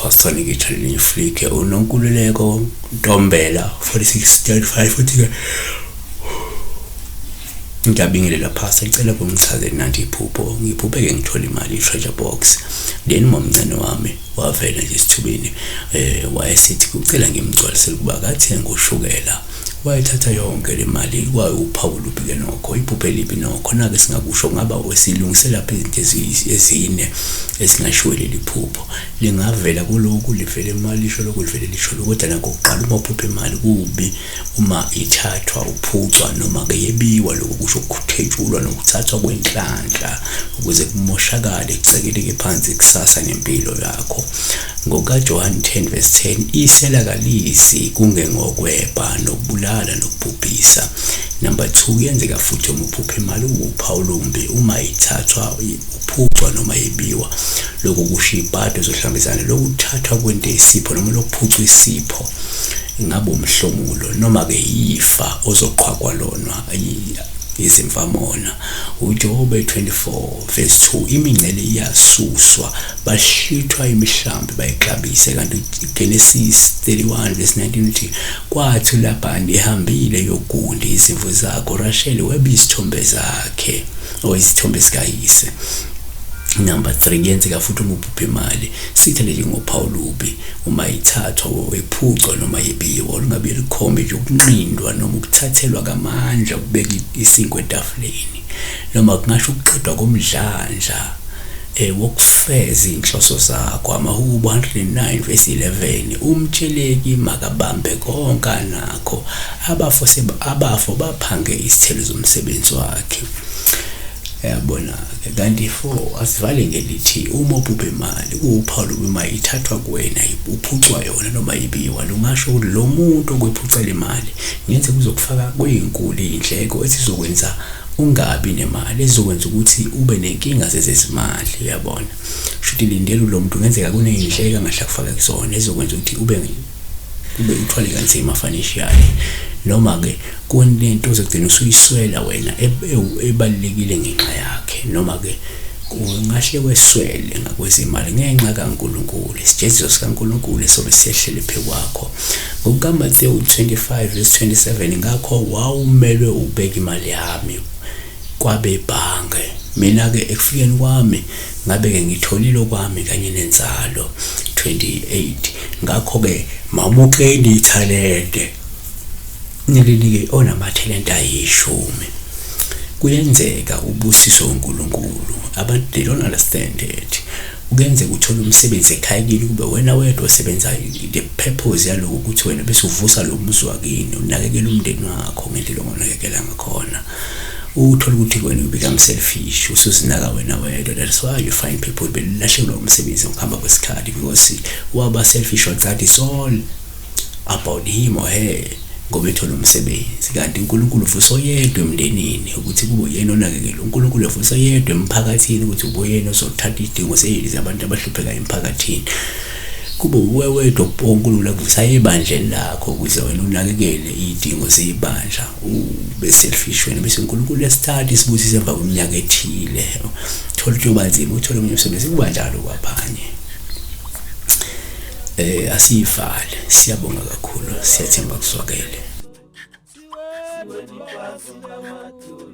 Pastor Nikita Linifrike uNonkululeko Ntombela 4635 futhi-ke ngiyabingelela pastor, ngicela kungichazele nanti iphupho. Ngiphuphe-ke ngithola imali i-treasure box, then umamncane wami wavela nje esithubeni, wayesithi kucela ngimgcwalisele ukuba akathenga ushukela. Wayethatha yonke le mali. Kwawuphawu luphi-ke nokho, iphupho elibi nokho? Nake singakusho kungaba silungise lapha izinto ezine ezingashiwo leli phupho. Lingavela kuloku livele imali, lisho lokhu, livele lisho lokhu, kodwa nakho kuqala uma uphupha imali kubi uma ithathwa, uphucwa noma-ke yebiwa. Lokhu kusho ukuthetshulwa nokuthathwa kwenhlanhla ukuze kumoshakale, kucekeleke phansi kusasa nempilo yakho. NgokukaJohane 10 verse 10, isela kalisi kungengokweba nokubulala nokubhubhisa. Number 2, kuyenzeka futhi uma uphupha imali uwuphawu lumbi uma ithathwa, uphucwa noma yebiwa. Lokhu kusho ibhadi ozohlangabezana lokuthathwa kwento eyisipho noma lokuphucwa isipho, ngabe umhlomulo noma-ke yifa ozoqhwagwa lona izimfamona. UJobe 24 verse 2, imingcele iyasuswa, bahlithwa imihlambi bayixabise. Kanti Genesis 31 verse 19 uthi kwathi uLabani ehambile yogunda izimvu zakhe, uRasheli weba izithombe zakhe or izithombe zikayise. Number 3, kuyenzeka futhi uma uphupha imali sithele njengophawu lubi uma ithathwa, wephucwa noma yebiwa. Olungabe lukhombe nje ukunqindwa noma ukuthathelwa kamandla ukubeka isinkwa etafuleni, noma kungasho ukuqedwa komdlandla wokufeza inhloso zakho. Amahubo 109 verse 11, umtsheleki makabambe konke anakho, abafo abafo baphange isithelo zomsebenzi wakhe. Yabona-ke. Kanti 4, asivale ngelithi uma uphupha imali kuwuphawu lokuba imali ithathwa kuwena, uphucwa yona noma ibiwa. Lungasho ukuthi lo muntu okwephucela imali kungenzeka uzokufaka kweyinkulu iy'ndleko ezizokwenza ungabi nemali, ezizokwenza ukuthi ube nenkinga zezezimali. Uyabona, shuthi lindela lo muntu kungenzeka kuney'ndleko angahle akufake kuzona ezizokwenza ukuthi ube uthwale kanzima financially, noma-ke kunento ozogcina usuyiswela wena ebalulekile ngenxa yakhe, noma-ke ungahle weswele ngakwezimali ngenxa kaNkulunkulu, isijeziso sikaNkulunkulu esobe sehlele phezu kwakho. NgokukaMathewu 25 verse 27, ngakho wawumelwe ubeke imali yami kwabebhange, mina-ke ekufikeni kwami ngabe-ke ngitholile okwami kanye nenzalo. 28, ngakho-ke mamukeni ithalente nilinike onamathalente ayishumi. Kuyenzeka ubusiso uNkulunkulu, abantu they don't understand it. Kuyenzeka uthole umsebenzi ekhaya kini, kube wena wedwa osebenzayo. The purpose yaloko ukuthi wena bese uvusa lo muzi wakini, unakekela umndeni wakho ngendlela ongonakekela ngakhona. Uthole ukuthi wena you become selfish, usuzinaka wena wedwa. That's why you find people belahlekelwa umsebenzi ngokuhamba kwesikhathi, because waba selfish, wacathi it's all about him or her ngoba ethola umsebenzi. Kanti uNkulunkulu uvusa oyedwa emndenini ukuthi kube uyena onakekela. uNkulunkulu uvusa oyedwa emphakathini ukuthi ube uyena ozothatha izidingo zabantu abahluphekayo emphakathini. Kube uwe wedwa uNkulunkulu akuvusa ebandleni lakho ukuze wena unakekele izidingo zebandla. Ube selfish wena, bese uNkulunkulu esithatha isibusiso emva kweminyaka ethile, thola ukuthi uyoba nzima uthole omunye umsebenzi. Kuba njalo kwabanye. Asiyivale. Siyabonga kakhulu, siyathemba kuzwakele. Siweni phansi namadolo.